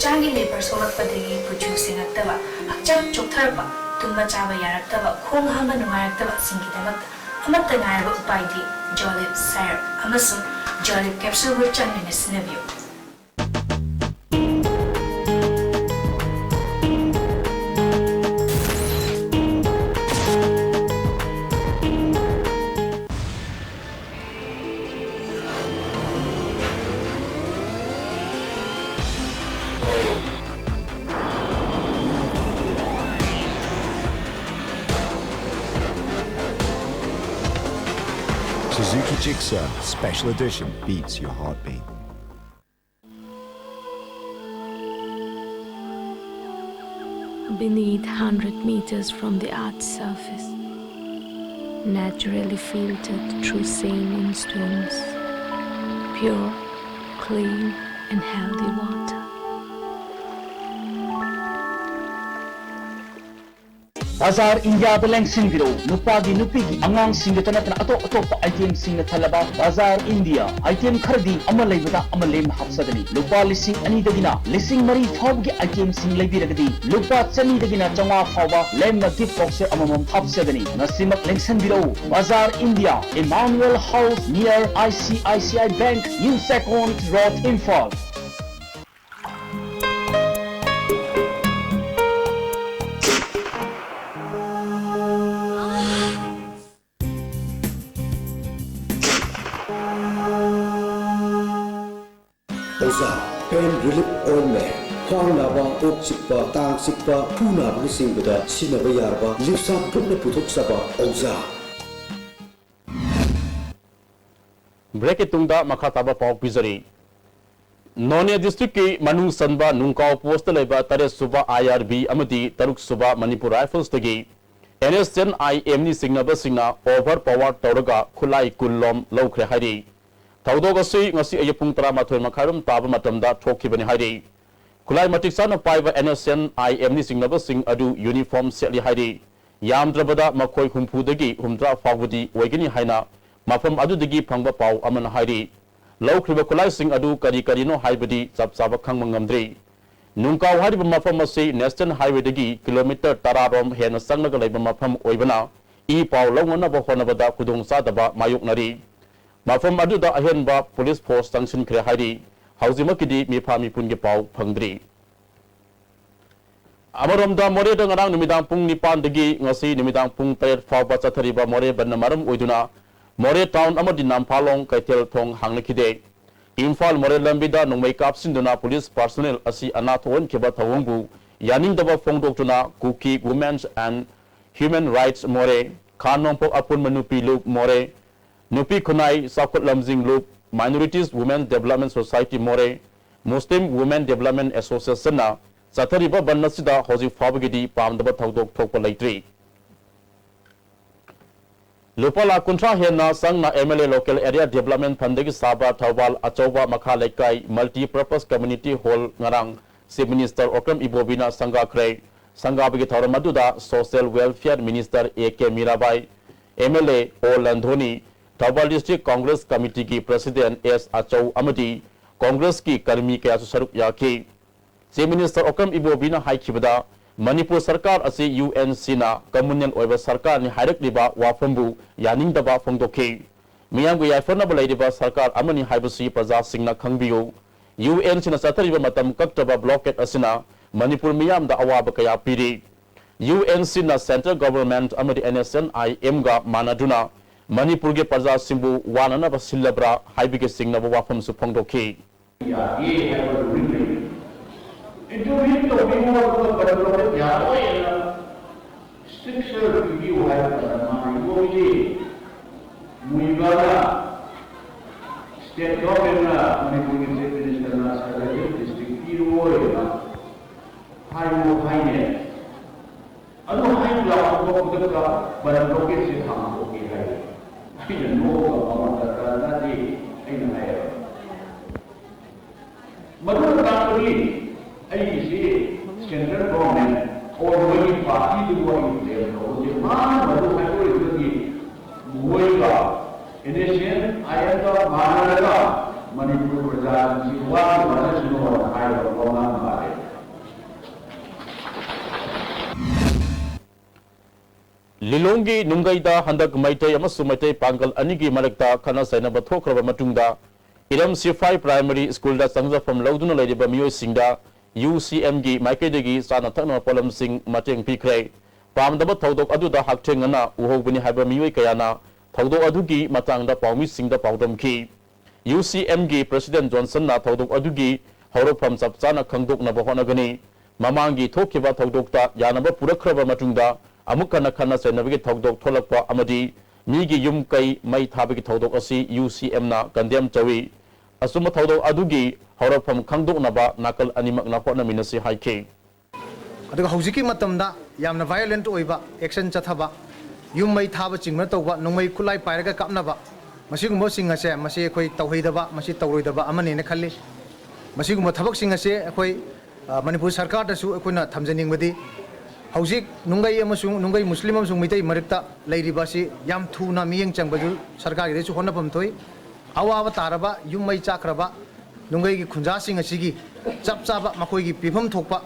ꯍꯛꯆꯥꯡꯒꯤ labour ꯁꯣꯛꯂꯛꯄꯗꯒꯤ ꯀꯨꯆꯨ ꯁꯦꯡꯉꯛꯇꯕ, ꯍꯛꯆꯥꯡ ꯆꯣꯛꯊꯔꯛꯄ, ꯇꯨꯝꯕ ꯆꯥꯕ ꯌꯥꯔꯛꯇꯕ, ꯈꯣꯡ ꯍꯥꯝꯕ ꯅꯨꯡꯉꯥꯏꯔꯛꯇꯕꯁꯤꯡꯒꯤꯗꯃꯛꯇ ꯑꯃꯠꯇ ꯉꯥꯏꯔꯕ ꯎꯄꯥꯏꯗꯤ ꯖꯣꯂꯤꯞ ꯁꯥꯏꯔꯞ ꯑꯃꯁꯨꯡ ꯖꯣꯂꯤꯞ ꯀꯦꯞꯁꯨꯜꯕꯨ ꯆꯥꯡ ꯅꯥꯏꯅ ꯁꯤꯖꯤꯟꯅꯕꯤꯌꯨ꯫ Suzuki Gixxer Special Edition beats your heartbeat. Beneath, hundred meters from the earth's surface, naturally filtered through saline streams, pure, clean, and healthy water. ꯕꯖꯥꯔ ꯏꯟꯗꯤꯌꯥꯗ ꯂꯦꯡꯁꯤꯟꯕꯤꯔꯛꯎ꯫ ꯅꯨꯄꯥꯒꯤ, ꯅꯨꯄꯤꯒꯤ, ꯑꯉꯥꯡꯁꯤꯡꯒꯤꯇ ꯅꯠꯇꯅ ꯑꯇꯣꯞ ꯑꯇꯣꯞꯄ item ꯁꯤꯡꯅ ꯊꯜꯂꯕ ꯕꯖꯥꯔ ꯏꯟꯗꯤꯌꯥ꯫ Item ꯈꯔꯗꯤ ꯑꯃ ꯂꯩꯕꯗ ꯑꯃ ꯂꯦꯝꯅ ꯍꯥꯞꯆꯒꯅꯤ꯫ ꯂꯨꯄꯥ ꯂꯤꯁꯤꯡ ꯑꯅꯤꯗꯒꯤꯅ ꯂꯤꯁꯤꯡ ꯃꯔꯤ ꯐꯥꯎꯕꯒꯤ item ꯁꯤꯡ ꯂꯩꯕꯤꯔꯒꯗꯤ ꯂꯨꯄꯥ ꯆꯅꯤꯗꯒꯤꯅ ꯆꯥꯝꯃꯉꯥ ꯐꯥꯎꯕ ꯂꯦꯝꯅ gift box set ꯑꯃꯃꯝ ꯍꯥꯞꯆꯒꯅꯤ꯫ ꯉꯁꯤꯃꯛ ꯂꯦꯡꯁꯤꯟꯕꯤꯔꯛꯎ꯫ ꯕꯖꯥꯔ India, Emmanuel House, near I C I C I Bank, New Second Road, Imphal. ꯑꯣꯖꯥ, pain relief ointment, ꯈ꯭ꯋꯥꯡ ꯅꯥꯕ, ꯀꯣꯛ ꯆꯤꯛꯄ, ꯇꯥꯡ ꯆꯤꯛꯄ, ꯈꯨ ꯅꯥꯕꯅꯆꯤꯡꯕꯗ ꯁꯤꯖꯤꯟꯅꯕ ꯌꯥꯔꯕ ꯂꯤꯞꯁꯥ ꯒ꯭ꯔꯨꯞꯅ ꯄꯨꯊꯣꯛꯆꯕ ꯑꯣꯖꯥ꯫ ꯕ꯭ꯔꯦꯛꯀꯤ ꯇꯨꯡꯗ ꯃꯈꯥ ꯇꯥꯕ ꯄꯥꯎ ꯄꯤꯖꯔꯤ꯫ ꯅꯣꯅꯦ ꯗꯤꯁꯇ꯭ꯔꯤꯛꯀꯤ ꯃꯅꯨꯡ ꯆꯟꯕ ꯅꯨꯡꯀꯥꯎ ꯄꯣꯁꯇ ꯂꯩꯕ ꯇꯔꯦꯠ ꯁꯨꯕ ꯑꯥꯏ ꯑꯥꯔ ꯕꯤ ꯑꯃꯗꯤ ꯇꯔꯨꯛ ꯁꯨꯕ ꯃꯅꯤꯄꯨꯔ ꯔꯥꯏꯐꯜꯁꯇꯒꯤ ꯑꯦꯟ ꯑꯦꯁ ꯑꯦꯟ ꯑꯥꯏ ꯑꯦꯝꯅꯤ ꯆꯤꯡꯅꯕꯁꯤꯡꯅ ꯑꯣꯚꯔ ꯄꯋꯥꯔ ꯇꯧꯔꯒ ꯈꯨꯠꯂꯥꯏ ꯀꯨꯟ ꯂꯣꯝ ꯂꯧꯈ꯭ꯔꯦ ꯍꯥꯏꯔꯤ꯫ ꯊꯧꯗꯣꯛ ꯑꯁꯤ ꯉꯁꯤ ꯑꯌꯨꯛ ꯄꯨꯡ ꯇꯔꯥꯃꯥꯊꯣꯏ ꯃꯈꯥꯏꯔꯣꯝ ꯇꯥꯕ ꯃꯇꯝꯗ ꯊꯣꯛꯈꯤꯕꯅꯤ ꯍꯥꯏꯔꯤ꯫ ꯈꯨꯠꯂꯥꯏ ꯃꯇꯤꯛ ꯆꯥꯅ ꯄꯥꯏꯕ ꯑꯦꯟ ꯑꯦꯁ ꯑꯦꯟ ꯑꯥꯏ ꯑꯦꯝꯅꯤ ꯆꯤꯡꯅꯕꯁꯤꯡ ꯑꯗꯨ ꯌꯨꯅꯤꯐꯣꯔꯝ ꯁꯦꯠꯂꯤ ꯍꯥꯏꯔꯤ꯫ ꯌꯥꯝꯗ꯭ꯔꯕꯗ ꯃꯈꯣꯏ ꯍꯨꯝꯐꯨꯗꯒꯤ ꯍꯨꯝꯗ꯭ꯔꯥ ꯐꯥꯎꯕꯗꯤ ꯑꯣꯏꯒꯅꯤ ꯍꯥꯏꯅ ꯃꯐꯝ ꯑꯗꯨꯗꯒꯤ ꯐꯪꯕ ꯄꯥꯎ ꯑꯃꯅ ꯍꯥꯏꯔꯤ꯫ ꯂꯧꯈ꯭ꯔꯤꯕ ꯈꯨꯠꯂꯥꯏꯁꯤꯡ ꯑꯗꯨ ꯀꯔꯤ ꯀꯔꯤꯅꯣ ꯍꯥꯏꯕꯗꯤ ꯆꯞ ꯆꯥꯕ ꯈꯪꯕ ꯉꯝꯗ꯭ꯔꯤ꯫ ꯅꯨꯡꯀꯥꯎ ꯍꯥꯏꯔꯤꯕ ꯃꯐꯝ ꯑꯁꯤ ꯅꯦꯁꯅꯦꯜ ꯍꯥꯏꯋꯦꯗꯒꯤ ꯀꯤꯂꯣꯃꯤꯇꯔ ꯇꯔꯥ ꯔꯣꯝ ꯍꯦꯟꯅ ꯆꯪꯂꯒ ꯂꯩꯕ ꯃꯐꯝ ꯑꯣꯏꯕꯅ ꯏ ꯄꯥꯎ ꯂꯧꯅꯅꯕ ꯍꯣꯠꯅꯕꯗ ꯈꯨꯗꯣꯡꯆꯥꯗꯕ ꯃꯥꯌꯣꯛꯅꯔꯤ꯫ ꯃꯐꯝ ꯑꯗꯨꯗ ꯑꯍꯦꯟꯕ ꯄꯨꯂꯤꯁ ꯐꯣꯔꯁ ꯆꯪꯁꯤꯟꯈ꯭ꯔꯦ ꯍꯥꯏꯔꯤ꯫ ꯍꯧꯖꯤꯛꯃꯛꯀꯤꯗꯤ ꯃꯤꯐꯥ ꯃꯤꯄꯨꯟꯒꯤ ꯄꯥꯎ ꯐꯪꯗ꯭ꯔꯤ꯫ ꯑꯃꯔꯣꯝꯗ ꯃꯣꯔꯦꯗ ꯉꯔꯥꯡ ꯅꯨꯃꯤꯗꯥꯡ ꯄꯨꯡ ꯅꯤꯄꯥꯟꯗꯒꯤ ꯉꯁꯤ ꯅꯨꯃꯤꯗꯥꯡ ꯄꯨꯡ ꯇꯔꯦꯠ ꯐꯥꯎꯕ ꯆꯠꯊꯔꯤꯕ ꯃꯣꯔꯦ ꯕꯟꯗ ꯃꯔꯝ ꯑꯣꯏꯗꯨꯅ ꯃꯣꯔꯦ ꯇꯥꯎꯟ ꯑꯃꯗꯤ ꯅꯝꯐꯥꯂꯣꯡ ꯀꯩꯊꯦꯜ ꯊꯣꯡ ꯍꯥꯡꯅꯈꯤꯗꯦ꯫ ꯏꯝꯐꯥꯜ ꯃꯣꯔꯦ ꯂꯝꯕꯤꯗ ꯅꯣꯡꯃꯩ ꯀꯥꯞꯁꯤꯟꯗꯨꯅ ꯄꯨꯂꯤꯁ ꯄꯥꯔꯁꯣꯅꯦꯜ ꯑꯁꯤ ꯑꯅꯥ ꯊꯣꯛꯍꯟꯈꯤꯕ ꯊꯧꯑꯣꯡꯕꯨ ꯌꯥꯅꯤꯡꯗꯕ ꯐꯣꯡꯗꯣꯛꯇꯨꯅ Kuki Women's and Human Rights ꯃꯣꯔꯦ, ꯈꯥ ꯅꯣꯡꯄꯣꯛ ꯑꯄꯨꯟꯕ ꯅꯨꯄꯤ ꯂꯨꯞ ꯃꯣꯔꯦ, ꯅꯨꯄꯤ ꯈꯨꯟꯅꯥꯏ ꯆꯥꯎꯈꯠ ꯂꯝꯖꯤꯡ ꯂꯨꯞ, Minorities Women Development Society ꯃꯣꯔꯦ, Muslim Women Development Associationꯅ ꯆꯠꯊꯔꯤꯕ ꯕꯟ ꯑꯁꯤꯗ ꯍꯧꯖꯤꯛ ꯐꯥꯎꯕꯒꯤꯗꯤ ꯄꯥꯝꯗꯕ ꯊꯧꯗꯣꯛ ꯊꯣꯛꯄ ꯂꯩꯇ꯭ꯔꯤ꯫ ꯂꯨꯄꯥ ꯂꯥꯈ ꯀꯨꯟꯊ꯭ꯔꯥ ꯍꯦꯟꯅ ꯆꯪꯅ M L A Local Area Development Fundꯗꯒꯤ ꯁꯥꯕ ꯊꯧꯕꯥꯜ ꯑꯆꯧꯕ ꯃꯈꯥ ꯂꯩꯀꯥꯏ Multipurpose Community Hall ꯉꯔꯥꯡ Chief Minister ꯑꯣꯀ꯭ꯔꯝ ꯏꯕꯣꯕꯤꯅ ꯁꯪꯒꯥꯈ꯭ꯔꯦ꯫ ꯁꯪꯒꯥꯕꯒꯤ ꯊꯧꯔꯝ ꯑꯗꯨꯗ Social Welfare Minister A K Mirabai, M L A O ꯂꯟꯙꯣꯅꯤ, Thoubal District Congress Committeeꯒꯤ President S ꯑꯆꯧ ꯑꯃꯗꯤ Congressꯀꯤ ꯀꯔꯃꯤ ꯀꯌꯥꯁꯨ ꯁꯔꯨꯛ ꯌꯥꯈꯤ꯫ Chief Minister ꯑꯣꯀ꯭ꯔꯝ ꯏꯕꯣꯕꯤꯅ ꯍꯥꯏꯈꯤꯕꯗ, ꯃꯅꯤꯄꯨꯔ ꯁꯔꯀꯥꯔ ꯑꯁꯤ UNCꯅ communal ꯑꯣꯏꯕ ꯁꯔꯀꯥꯔꯅꯤ ꯍꯥꯏꯔꯛꯂꯤꯕ ꯋꯥꯐꯝꯕꯨ ꯌꯥꯅꯤꯡꯗꯕ ꯐꯣꯡꯗꯣꯛꯈꯤ꯫ ꯃꯤꯌꯥꯝꯒꯤ ꯌꯥꯏꯐꯅꯕ ꯂꯩꯔꯤꯕ ꯁꯔꯀꯥꯔ ꯑꯃꯅꯤ ꯍꯥꯏꯕꯁꯤ ꯄ꯭ꯔꯖꯥꯁꯤꯡꯅ ꯈꯪꯕꯤꯌꯨ꯫ UNCꯅ ꯆꯠꯊꯔꯤꯕ ꯃꯇꯝ ꯀꯛꯇꯕ blockade ꯑꯁꯤꯅ ꯃꯅꯤꯄꯨꯔ ꯃꯤꯌꯥꯝꯗ ꯑꯋꯥꯕ ꯀꯌꯥ ꯄꯤꯔꯤ꯫ UNCꯅ Central Government ꯑꯃꯗꯤ NSCN-IMꯒ ꯃꯥꯟꯅꯗꯨꯅ ꯃꯅꯤꯄꯨꯔꯒꯤ ꯄ꯭ꯔꯖꯥꯁꯤꯡꯕꯨ ꯋꯥꯅꯅꯕ ꯁꯤꯜꯂꯕ꯭ꯔꯥ ꯍꯥꯏꯕꯒꯤ ꯆꯤꯡꯅꯕ ꯋꯥꯐꯝꯁꯨ ꯐꯣꯡꯗꯣꯛꯈꯤ꯫ ꯌꯥꯗꯦ ꯍꯥꯏꯕ ruling ꯂꯩ꯫ Intervene ꯇꯧꯕꯤꯌꯨ ꯑꯗꯨꯒ ꯀꯟꯇ꯭ꯔꯣꯜ ꯌꯥꯔꯣꯏꯅ stricture ꯄꯤꯕꯤꯌꯨ ꯍꯥꯏꯕ ꯃꯇꯝꯗ ꯃꯥꯅ ꯏꯕꯣꯕꯤꯗꯤ ꯃꯨꯏꯕꯅ state governmentꯅ ꯃꯅꯤꯄꯨꯔꯒꯤ Chief Ministerꯅ Selected District ꯄꯤꯔꯣꯏꯅ ꯍꯥꯏꯌꯨ ꯍꯥꯏꯅꯦ꯫ ꯑꯗꯨ ꯍꯥꯏꯕ ꯂꯥꯛꯄ ꯈꯨꯗꯛꯇ ꯕꯟ blockade ꯁꯦ ꯍꯥꯡꯗꯣꯛꯀꯦ ꯍꯥꯏ꯫ ꯑꯩꯅ ꯅꯣꯛꯑꯒ ꯃꯃꯜ ꯗꯔꯀꯥꯔ ꯇꯥꯗꯦ ꯑꯩꯅ ꯍꯥꯏꯌꯦꯕ꯫ ꯃꯗꯨꯅ ꯇꯥꯛꯄꯗꯤ ꯑꯩꯒꯤꯁꯤ central government or ꯃꯣꯏꯒꯤ partyꯗꯨꯕꯨ ꯑꯩ blame ꯇꯧꯕꯁꯦ ꯃꯥꯅ ꯃꯗꯨ ꯍꯥꯏꯗꯣꯛꯏꯗꯨꯗꯤ ꯃꯈꯣꯏꯒ NSCN-IMꯒ ꯃꯥꯟꯅꯔꯒ ꯃꯅꯤꯄꯨꯔ ꯄ꯭ꯔꯖꯥꯁꯤꯡꯁꯤ ꯋꯥꯅ ꯋꯥꯅꯁꯅꯨ ꯍꯥꯏꯕ ꯋꯥꯉꯥꯡ ꯃꯥꯜꯂꯦ꯫ ꯂꯤꯂꯣꯡꯒꯤ ꯅꯨꯡꯒꯩꯗ ꯍꯟꯗꯛ ꯃꯩꯇꯩ ꯑꯃꯁꯨꯡ ꯃꯩꯇꯩ ꯄꯥꯡꯒꯜ ꯑꯅꯤꯒꯤ ꯃꯔꯛꯇ ꯈꯠꯅ ꯆꯩꯅꯕ ꯊꯣꯛꯈ꯭ꯔꯕ ꯃꯇꯨꯡꯗ, ꯏꯔꯝ ꯁꯤꯐꯥꯏ Primary Schoolꯗ ꯆꯪꯖꯐꯝ ꯂꯧꯗꯨꯅ ꯂꯩꯔꯤꯕ ꯃꯤꯑꯣꯏꯁꯤꯡꯗ UCMꯒꯤ ꯃꯥꯏꯀꯩꯗꯒꯤ ꯆꯥꯅ ꯊꯛꯅꯕ ꯄꯣꯠꯂꯝꯁꯤꯡ ꯃꯇꯦꯡ ꯄꯤꯈ꯭ꯔꯦ꯫ ꯄꯥꯝꯗꯕ ꯊꯧꯗꯣꯛ ꯑꯗꯨꯗ ꯍꯛꯊꯦꯡꯅꯅ ꯎꯍꯧꯕꯅꯤ ꯍꯥꯏꯕ ꯃꯤꯑꯣꯏ ꯀꯌꯥꯅ ꯊꯧꯗꯣꯛ ꯑꯗꯨꯒꯤ ꯃꯇꯥꯡꯗ ꯄꯥꯎꯃꯤꯁꯤꯡꯗ ꯄꯥꯎꯗꯝꯈꯤ꯫ UCMꯒꯤ President Johnsonꯅ ꯊꯧꯗꯣꯛ ꯑꯗꯨꯒꯤ ꯍꯧꯔꯛꯐꯝ ꯆꯞ ꯆꯥꯅ ꯈꯪꯗꯣꯛꯅꯕ ꯍꯣꯠꯅꯒꯅꯤ꯫ ꯃꯃꯥꯡꯒꯤ ꯊꯣꯛꯈꯤꯕ ꯊꯧꯗꯣꯛꯇ ꯌꯥꯅꯕ ꯄꯨꯔꯛꯈ꯭ꯔꯕ ꯃꯇꯨꯡꯗ ꯑꯃꯨꯛ ꯍꯟꯅ ꯈꯠꯅ ꯆꯩꯅꯕꯒꯤ ꯊꯧꯗꯣꯛ ꯊꯣꯛꯂꯛꯄ ꯑꯃꯗꯤ ꯃꯤꯒꯤ ꯌꯨꯝ ꯀꯩ ꯃꯩ ꯊꯥꯕꯒꯤ ꯊꯧꯗꯣꯛ ꯑꯁꯤ UCMꯅ condemn ꯇꯧꯏ꯫ ꯑꯆꯨꯝꯕ ꯊꯧꯗꯣꯛ ꯑꯗꯨꯒꯤ ꯍꯧꯔꯛꯐꯝ ꯈꯪꯗꯣꯛꯅꯕ ꯅꯥꯀꯜ ꯑꯅꯤꯃꯛꯅ ꯍꯣꯠꯅꯃꯤꯟꯅꯁꯤ ꯍꯥꯏꯈꯤ꯫ ꯑꯗꯨꯒ ꯍꯧꯖꯤꯛꯀꯤ ꯃꯇꯝꯗ ꯌꯥꯝꯅ violent ꯑꯣꯏꯕ action ꯆꯠꯊꯕ, ꯌꯨꯝ ꯃꯩ ꯊꯥꯕ ꯆꯤꯡꯕꯅ ꯇꯧꯕ, ꯅꯣꯡꯃꯩ ꯈꯨꯠꯂꯥꯏ ꯄꯥꯏꯔꯒ ꯀꯥꯞꯅꯕ, ꯃꯁꯤꯒꯨꯝꯕꯁꯤꯡ ꯑꯁꯦ, ꯃꯁꯤ ꯑꯩꯈꯣꯏ ꯇꯧꯍꯩꯗꯕ, ꯃꯁꯤ ꯇꯧꯔꯣꯏꯗꯕ ꯑꯃꯅꯦꯅ ꯈꯜꯂꯤ꯫ ꯃꯁꯤꯒꯨꯝꯕ ꯊꯕꯛꯁꯤꯡ ꯑꯁꯦ ꯑꯩꯈꯣꯏ, ꯑ, ꯃꯅꯤꯄꯨꯔ ꯁꯔꯀꯥꯔꯗꯁꯨ ꯑꯩꯈꯣꯏꯅ ꯊꯝꯖꯅꯤꯡꯕꯗꯤ, ꯍꯧꯖꯤꯛ ꯅꯨꯡꯒꯩ ꯑꯃꯁꯨꯡ, ꯅꯨꯡꯒꯩ ꯃꯨꯁꯂꯤꯝ ꯑꯃꯁꯨꯡ ꯃꯤꯇꯩ ꯃꯔꯛꯇ ꯂꯩꯔꯤꯕ ꯑꯁꯤ ꯌꯥꯝ ꯊꯨꯅ ꯃꯤꯠꯌꯦꯡ ꯆꯪꯕꯁꯨ ꯁꯔꯀꯥꯔꯒꯤꯗꯩꯁꯨ ꯍꯣꯠꯅꯐꯝ ꯊꯣꯛꯏ꯫ ꯑꯋꯥꯕ ꯇꯥꯔꯕ, ꯌꯨꯝ ꯃꯩ ꯆꯥꯛꯈ꯭ꯔꯕ ꯅꯨꯡꯒꯩꯒꯤ ꯈꯨꯟꯖꯥꯁꯤꯡ ꯑꯁꯤꯒꯤ ꯆꯞ ꯆꯥꯕ ꯃꯈꯣꯏꯒꯤ ꯄꯤꯐꯝ ꯊꯣꯛꯄ,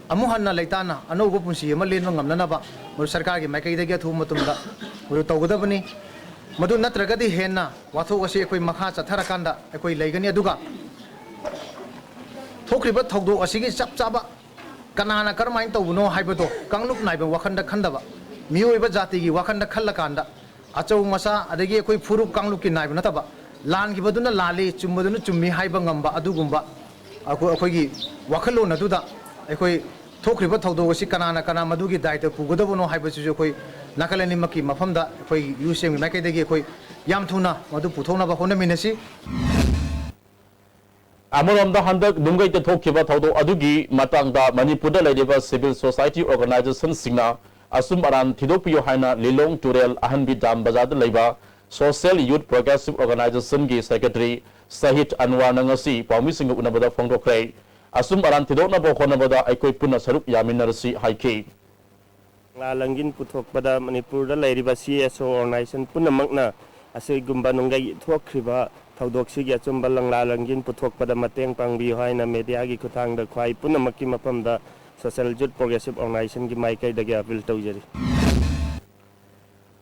ꯑꯃꯨꯛ ꯍꯟꯅ ꯂꯩꯇꯥꯅ ꯑꯅꯧꯕ ꯄꯨꯟꯁꯤ ꯑꯃ ꯂꯦꯟꯕ ꯉꯝꯅꯅꯕ ꯃꯗꯨ ꯁꯔꯀꯥꯔꯒꯤ ꯃꯥꯏꯀꯩꯗꯒꯤ ꯑꯊꯨꯕ ꯃꯇꯝꯗ ꯃꯗꯨ ꯇꯧꯒꯗꯕꯅꯤ꯫ ꯃꯗꯨ ꯅꯠꯇ꯭ꯔꯒꯗꯤ ꯍꯦꯟꯅ ꯋꯥꯊꯣꯛ ꯑꯁꯤ ꯑꯩꯈꯣꯏ ꯃꯈꯥ ꯆꯠꯊꯔꯀꯥꯟꯗ ꯑꯩꯈꯣꯏ ꯂꯩꯒꯅꯤ꯫ ꯑꯗꯨꯒ ꯊꯣꯛꯈ꯭ꯔꯤꯕ ꯊꯧꯗꯣꯛ ꯑꯁꯤꯒꯤ ꯆꯞ ꯆꯥꯕ ꯀꯅꯥꯅ ꯀꯔꯝꯍꯥꯏꯅ ꯇꯧꯕꯅꯣ ꯍꯥꯏꯕꯗꯣ ꯀꯥꯡꯂꯨꯞ ꯅꯥꯏꯕ ꯋꯥꯈꯜꯗ ꯈꯟꯗꯕ, ꯃꯤꯑꯣꯏꯕ ꯖꯥꯇꯤꯒꯤ ꯋꯥꯈꯜꯗ ꯈꯜꯂꯀꯥꯟꯗ, ꯑꯆꯧ ꯃꯆꯥ, ꯑꯗꯒꯤ ꯑꯩꯈꯣꯏ ꯐꯨꯔꯨꯞ ꯀꯥꯡꯂꯨꯞꯀꯤ ꯅꯥꯏꯕ ꯅꯠꯇꯕ, ꯂꯥꯟꯈꯤꯕꯗꯨꯅ ꯂꯥꯜꯂꯤ, ꯆꯨꯝꯕꯗꯨꯅ ꯆꯨꯝꯃꯤ ꯍꯥꯏꯕ ꯉꯝꯕ ꯑꯗꯨꯒꯨꯝꯕ ꯑꯩꯈꯣꯏ, ꯑꯩꯈꯣꯏꯒꯤ ꯋꯥꯈꯜꯂꯣꯟ ꯑꯗꯨꯗ ꯑꯩꯈꯣꯏ ꯊꯣꯛꯈ꯭ꯔꯤꯕ ꯊꯧꯗꯣꯛ ꯑꯁꯤ ꯀꯅꯥꯅ ꯀꯅꯥ ꯃꯗꯨꯒꯤ ꯗꯥꯏꯇ ꯄꯨꯒꯗꯕꯅꯣ ꯍꯥꯏꯕꯁꯤꯁꯨ ꯑꯩꯈꯣꯏ ꯅꯥꯀꯜ ꯑꯅꯤꯃꯛꯀꯤ ꯃꯐꯝꯗ ꯑꯩꯈꯣꯏ ꯌꯨ ꯁꯤ ꯑꯦꯝꯒꯤ ꯃꯥꯏꯀꯩꯗꯒꯤ ꯑꯩꯈꯣꯏ ꯌꯥꯝ ꯊꯨꯅ ꯃꯗꯨ ꯄꯨꯊꯣꯛꯅꯕ ꯍꯣꯠꯅꯃꯤꯟꯅꯁꯤ꯫ ꯑꯃꯔꯣꯝꯗ, ꯍꯟꯗꯛ ꯅꯨꯡꯒꯩꯗ ꯊꯣꯛꯈꯤꯕ ꯊꯧꯗꯣꯛ ꯑꯗꯨꯒꯤ ꯃꯇꯥꯡꯗ ꯃꯅꯤꯄꯨꯔꯗ ꯂꯩꯔꯤꯕ civil society organizationꯁꯤꯡꯅ ꯑꯆꯨꯝ ꯑꯔꯥꯟ ꯊꯤꯗꯣꯛꯄꯤꯌꯨ ꯍꯥꯏꯅ ꯂꯤꯂꯣꯡ ꯇꯨꯔꯦꯜ ꯑꯍꯟꯕꯤ ꯗꯥꯝ ꯕꯖꯥꯔꯗ ꯂꯩꯕ Social Youth Progressive Organizationꯒꯤ secretary ꯁꯍꯤꯗ ꯑꯟꯋꯥꯔꯅ ꯉꯁꯤ ꯄꯥꯎꯃꯤꯁꯤꯡꯒ ꯎꯅꯕꯗ ꯐꯣꯡꯗꯣꯛꯈ꯭ꯔꯦ꯫ ꯑꯆꯨꯝ ꯑꯔꯥꯟ ꯊꯤꯗꯣꯛꯅꯕ ꯍꯣꯠꯅꯕꯗ ꯑꯩꯈꯣꯏ ꯄꯨꯟꯅ ꯁꯔꯨꯛ ꯌꯥꯃꯤꯟꯅꯔꯁꯤ ꯍꯥꯏꯈꯤ꯫ ꯂꯥ ꯂꯪꯒꯤꯟ ꯄꯨꯊꯣꯛꯄꯗ ꯃꯅꯤꯄꯨꯔꯗ ꯂꯩꯔꯤꯕ C S O organization ꯄꯨꯝꯅꯃꯛꯅ ꯑꯁꯤꯒꯨꯝꯕ ꯅꯨꯡꯒꯩ ꯊꯣꯛꯈ꯭ꯔꯤꯕ ꯊꯧꯗꯣꯛꯁꯤꯒꯤ ꯑꯆꯨꯝꯕ ꯂꯪꯂꯥ ꯂꯪꯒꯤꯟ ꯄꯨꯊꯣꯛꯄꯗ ꯃꯇꯦꯡ ꯄꯥꯡꯕꯤꯌꯨ ꯍꯥꯏꯅ mediaꯒꯤ ꯈꯨꯠꯊꯥꯡꯗ ꯈ꯭ꯋꯥꯏ ꯄꯨꯝꯅꯃꯛꯀꯤ ꯃꯐꯝꯗ Social Youth Progressive Organizationꯒꯤ ꯃꯥꯏꯀꯩꯗꯒꯤ appeal ꯇꯧꯖꯔꯤ꯫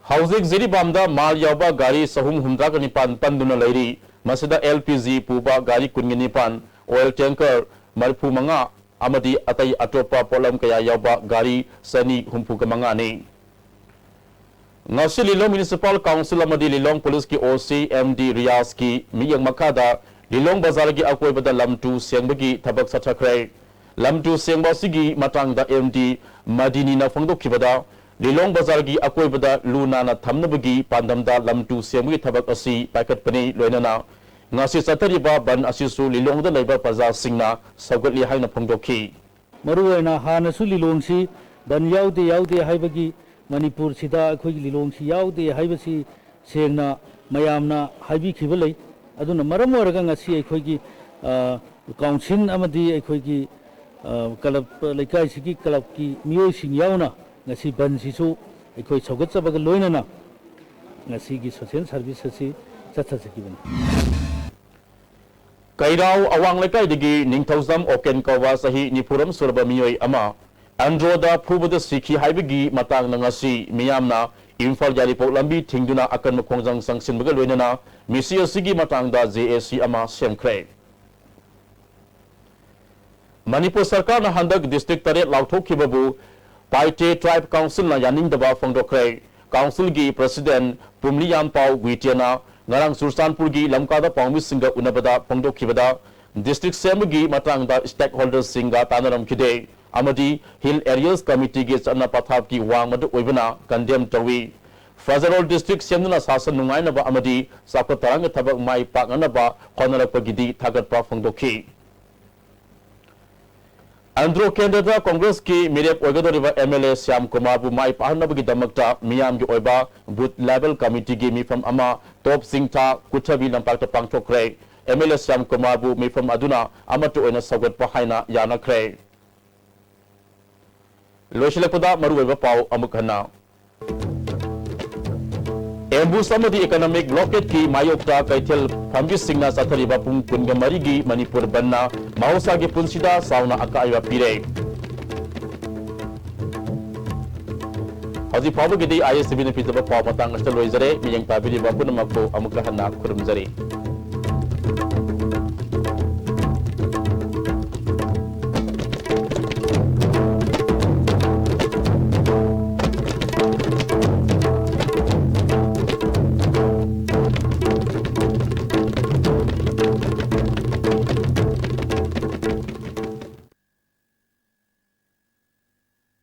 ꯍꯧꯖꯤꯛ ꯖꯤꯔꯤꯕꯥꯝꯗ ꯃꯥꯜ ꯌꯥꯎꯕ ꯒꯥꯔꯤ ꯆꯍꯨꯝ ꯍꯨꯝꯗ꯭ꯔꯥꯒ ꯅꯤꯄꯥꯟ ꯄꯟꯗꯨꯅ ꯂꯩꯔꯤ꯫ ꯃꯁꯤꯗ L P G ꯄꯨꯕ ꯒꯥꯔꯤ ꯀꯨꯟꯒ ꯅꯤꯄꯥꯟ, oil tanker ꯃꯔꯤꯐꯨ ꯃꯉꯥ ꯑꯃꯗꯤ ꯑꯇꯩ ꯑꯇꯣꯞꯄ ꯄꯣꯠꯂꯝ ꯀꯌꯥ ꯌꯥꯎꯕ ꯒꯥꯔꯤ ꯆꯅꯤ ꯍꯨꯝꯐꯨꯒ ꯃꯉꯥꯅꯤ꯫ ꯉꯁꯤ ꯂꯤꯂꯣꯡ Municipal Council ꯑꯃꯗꯤ ꯂꯤꯂꯣꯡ Policeꯀꯤ O C M D ꯔꯤꯌꯥꯖꯀꯤ ꯃꯤꯠꯌꯦꯡ ꯃꯈꯥꯗ ꯂꯤꯂꯣꯡ ꯕꯖꯥꯔꯒꯤ ꯑꯀꯣꯏꯕꯗ ꯂꯝ ꯇꯨ ꯁꯦꯡꯕꯒꯤ ꯊꯕꯛ ꯆꯠꯊꯈ꯭ꯔꯦ꯫ ꯂꯝ ꯇꯨ ꯁꯦꯡꯕ ꯑꯁꯤꯒꯤ ꯃꯇꯥꯡꯗ M D ꯃꯗꯤꯅꯤꯅ ꯐꯣꯡꯗꯣꯛꯈꯤꯕꯗ, ꯂꯤꯂꯣꯡ ꯕꯖꯥꯔꯒꯤ ꯑꯀꯣꯏꯕꯗ ꯂꯨ ꯅꯥꯟꯅ ꯊꯝꯅꯕꯒꯤ ꯄꯥꯟꯗꯝꯗ ꯂꯝ ꯇꯨ ꯁꯦꯡꯕꯒꯤ ꯊꯕꯛ ꯑꯁꯤ ꯄꯥꯏꯈꯠꯄꯅꯤ꯫ ꯂꯣꯏꯅꯅ ꯉꯁꯤ ꯆꯠꯊꯔꯤꯕ ꯕꯟ ꯑꯁꯤꯁꯨ ꯂꯤꯂꯣꯡꯗ ꯂꯩꯕ ꯄ꯭ꯔꯖꯥꯁꯤꯡꯅ ꯁꯧꯒꯠꯂꯤ ꯍꯥꯏꯅ ꯐꯣꯡꯗꯣꯛꯈꯤ꯫ ꯃꯔꯨꯑꯣꯏꯅ ꯍꯥꯟꯅꯁꯨ ꯂꯤꯂꯣꯡꯁꯤ ꯕꯟ ꯌꯥꯎꯗꯦ, ꯌꯥꯎꯗꯦ ꯍꯥꯏꯕꯒꯤ ꯃꯅꯤꯄꯨꯔꯁꯤꯗ ꯑꯩꯈꯣꯏꯒꯤ ꯂꯤꯂꯣꯡꯁꯤ ꯌꯥꯎꯗꯦ ꯍꯥꯏꯕꯁꯤ ꯁꯦꯡꯅ ꯃꯌꯥꯝꯅ ꯍꯥꯏꯕꯤꯈꯤꯕ ꯂꯩ꯫ ꯑꯗꯨꯅ ꯃꯔꯝ ꯑꯣꯏꯔꯒ ꯉꯁꯤ ꯑꯩꯈꯣꯏꯒꯤ, ꯑ, ꯀꯥꯎꯟꯁꯤꯜ ꯑꯃꯗꯤ ꯑꯩꯈꯣꯏꯒꯤ, ꯑ, ꯀ꯭ꯂꯕ, ꯂꯩꯀꯥꯏꯁꯤꯒꯤ ꯀ꯭ꯂꯕꯀꯤ ꯃꯤꯑꯣꯏꯁꯤꯡ ꯌꯥꯎꯅ ꯉꯁꯤ ꯕꯟꯁꯤꯁꯨ ꯑꯩꯈꯣꯏ ꯁꯧꯒꯠꯆꯕꯒ ꯂꯣꯏꯅꯅ ꯉꯁꯤꯒꯤ ꯁꯣꯁꯦꯜ ꯁꯥꯔꯚꯤꯁ ꯑꯁꯤ ꯆꯠꯊꯖꯈꯤꯕꯅꯤ꯫ ꯀꯩꯔꯥꯎ ꯑꯋꯥꯡ ꯂꯩꯀꯥꯏꯗꯒꯤ ꯅꯤꯡꯊꯧꯖꯝ ꯑꯣꯀꯦꯟ ꯀꯧꯕ ꯆꯍꯤ ꯅꯤꯐꯨꯔꯣꯝ ꯁꯨꯔꯕ ꯃꯤꯑꯣꯏ ꯑꯃ ꯑꯟꯗ꯭ꯔꯣꯗ ꯐꯨꯕꯗ ꯁꯤꯈꯤ ꯍꯥꯏꯕꯒꯤ ꯃꯇꯥꯡꯗ ꯉꯁꯤ ꯃꯤꯌꯥꯝꯅ ꯏꯝꯐꯥꯜ ꯌꯥꯏꯔꯤꯄꯣꯛ ꯂꯝꯕꯤ ꯊꯤꯡꯗꯨꯅ ꯑꯀꯟꯕ ꯈꯣꯡꯖꯪ ꯆꯪꯁꯤꯟꯕꯒ ꯂꯣꯏꯅꯅ ꯃꯤꯁꯤ ꯑꯁꯤꯒꯤ ꯃꯇꯥꯡꯗ ꯖꯦ ꯑꯦ ꯁꯤ ꯑꯃ ꯁꯦꯝꯈ꯭ꯔꯦ꯫ ꯃꯅꯤꯄꯨꯔ ꯁꯔꯀꯥꯔꯅ ꯍꯟꯗꯛ ꯗꯤꯁꯇ꯭ꯔꯤꯛ ꯇꯔꯦꯠ ꯂꯥꯎꯊꯣꯛꯈꯤꯕꯕꯨ ꯄꯥꯏꯇꯦ ꯇ꯭ꯔꯥꯏꯕ ꯀꯥꯎꯟꯁꯤꯜꯅ ꯌꯥꯅꯤꯡꯗꯕ ꯐꯣꯡꯗꯣꯛꯈ꯭ꯔꯦ꯫ ꯀꯥꯎꯟꯁꯤꯜꯒꯤ ꯄ꯭ꯔꯁꯤꯗꯦꯟ ꯄꯨꯝꯂꯤꯌꯥꯝꯄꯥꯎ ꯒꯨꯏꯇꯦꯅ ꯉꯔꯥꯡ ꯆꯨꯔꯆꯥꯟꯄꯨꯔꯒꯤ ꯂꯝꯀꯥꯗ ꯄꯥꯎꯃꯤꯁꯤꯡꯒ ꯎꯅꯕꯗ ꯐꯣꯡꯗꯣꯛꯈꯤꯕꯗ, ꯗꯤꯁꯇ꯭ꯔꯤꯛ ꯁꯦꯝꯕꯒꯤ ꯃꯇꯥꯡꯗ ꯁ꯭ꯇꯦꯛꯍꯣꯜꯗꯔꯁꯤꯡꯒ ꯇꯥꯟꯅꯔꯝꯈꯤꯗꯦ ꯑꯃꯗꯤ ꯍꯤꯜ ꯑꯦꯔꯤꯌꯥꯁ ꯀꯃꯤꯇꯤꯒꯤ ꯆꯠꯅ ꯄꯊꯥꯞꯀꯤ ꯋꯥꯡꯃꯗ ꯑꯣꯏꯕꯅ ꯀꯟꯗꯦꯝ ꯇꯧꯏ꯫ ꯐꯖꯔꯣꯜ ꯗꯤꯁꯇ꯭ꯔꯤꯛ ꯁꯦꯝꯗꯨꯅ ꯁꯥꯁꯟ ꯅꯨꯡꯉꯥꯏꯅꯕ ꯑꯃꯗꯤ ꯆꯥꯎꯈꯠ ꯊꯧꯔꯥꯡꯒꯤ ꯊꯕꯛ ꯃꯥꯏ ꯄꯥꯛꯅꯅꯕ ꯍꯣꯠꯅꯔꯛꯄꯒꯤꯗꯤ ꯊꯥꯒꯠꯄ ꯐꯣꯡꯗꯣꯛꯈꯤ꯫ ꯑꯟꯗ꯭ꯔꯣ ꯀꯦꯟꯗ꯭ꯔꯗ ꯀꯣꯡꯒ꯭ꯔꯦꯁꯀꯤ ꯃꯤꯔꯦꯞ ꯑꯣꯏꯒꯗꯧꯔꯤꯕ ꯑꯦꯝ ꯑꯦꯜ ꯑꯦ ꯁ꯭ꯌꯥꯝ ꯀꯨꯃꯥꯔꯕꯨ ꯃꯥꯏ ꯄꯥꯛꯍꯟꯅꯕꯒꯤꯗꯃꯛꯇ ꯃꯤꯌꯥꯝꯒꯤ ꯑꯣꯏꯕ ꯕꯨꯊ ꯂꯦꯚꯦꯜ ꯀꯃꯤꯇꯤꯒꯤ ꯃꯤꯐꯝ ꯑꯃ ꯇꯣꯞ ꯆꯤꯡꯊꯥ ꯀꯨꯊꯕꯤ ꯂꯝꯄꯥꯛꯇ ꯄꯥꯡꯊꯣꯛꯈ꯭ꯔꯦ꯫ ꯑꯦꯝ ꯑꯦꯜ ꯑꯦ ꯁ꯭ꯌꯥꯝ ꯀꯨꯃꯥꯔꯕꯨ ꯃꯤꯐꯝ ꯑꯗꯨꯅ ꯑꯃꯠꯇ ꯑꯣꯏꯅ ꯁꯧꯒꯠꯄ ꯍꯥꯏꯅ ꯌꯥꯅꯈ꯭ꯔꯦ꯫ ꯂꯣꯏꯁꯤꯜꯂꯛꯄꯗ ꯃꯔꯨꯑꯣꯏꯕ ꯄꯥꯎ ꯑꯃꯨꯛ ꯍꯟꯅ꯫ ꯑꯦꯝꯕꯨꯁ ꯑꯃꯗꯤ ꯏꯀꯣꯅꯣꯃꯤꯛ ꯕ꯭ꯂꯣꯀꯦꯗꯀꯤ ꯃꯥꯌꯣꯛꯇ ꯀꯩꯊꯦꯜ ꯐꯝꯕꯤꯁꯤꯡꯅ ꯆꯠꯊꯔꯤꯕ ꯄꯨꯡ ꯀꯨꯟꯒ ꯃꯔꯤꯒꯤ ꯃꯅꯤꯄꯨꯔ ꯕꯟꯅ ꯃꯍꯧꯁꯥꯒꯤ ꯄꯨꯟꯁꯤꯗ ꯆꯥꯎꯅ ꯑꯀꯥꯏꯕ ꯄꯤꯔꯦ꯫ ꯍꯧꯖꯤꯛ ꯐꯥꯎꯕꯒꯤꯗꯤ ꯑꯥꯏ ꯑꯦꯁ ꯇꯤ ꯚꯤꯅ ꯄꯤꯖꯕ ꯄꯥꯎ ꯃꯇꯥꯡ ꯑꯁꯤꯗ ꯂꯣꯏꯖꯔꯦ꯫ ꯃꯤꯠꯌꯦꯡ ꯇꯥꯕꯤꯔꯤꯕ ꯄꯨꯝꯅꯃꯛꯄꯨ ꯑꯃꯨꯛꯀ ꯍꯟꯅ ꯈꯨꯔꯨꯝꯖꯔꯤ꯫